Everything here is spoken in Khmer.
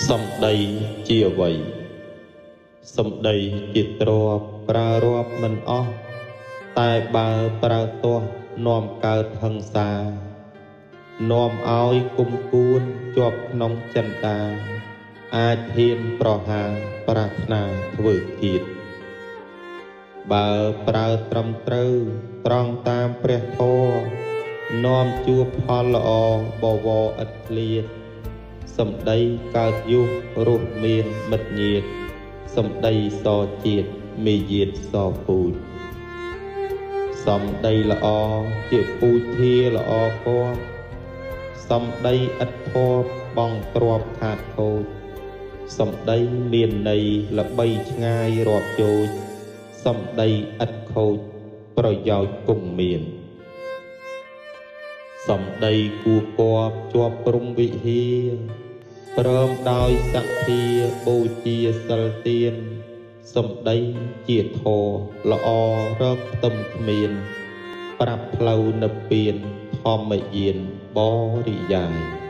សម្ដីជាអ្វី សម្ដីជាទ្រព្យប្រើរាប់មិនអស់ តែបើប្រើទាស់នាំកើតហិង្សា នាំឲ្យគុំគួនជាប់ក្នុងចិន្តា អាចហ៊ានប្រហារប្រាថ្នាធ្វើឃាត បើប្រើត្រឹមត្រូវត្រង់តាមព្រះធម៌ នាំជួបផលល្អបវរឥតឃ្លាត សម្ដីកើតយុះរស់មានមិត្តញាតិ សម្ដីសជាតិមាយាទសពូជ សម្ដីល្អជាពូជធាល្អគប់ សម្ដីឥតភ័ព្វបងទ្របខាតខូច សម្ដីមានន័យល្បីឆ្ងាយរាប់យោជ សម្ដីឥតខូចប្រយោជន៍គង់មាន សម្ដីគួគប់ជាប់ព្រំវិហារ ព្រមដោយសទ្ធាបូជាសិលទាន សម្ដីជាធម៌ល្អរកផ្ទឹមគ្មាន ប្រាប់ផ្លូវនិព្វានធម្មយានបរិយាយ។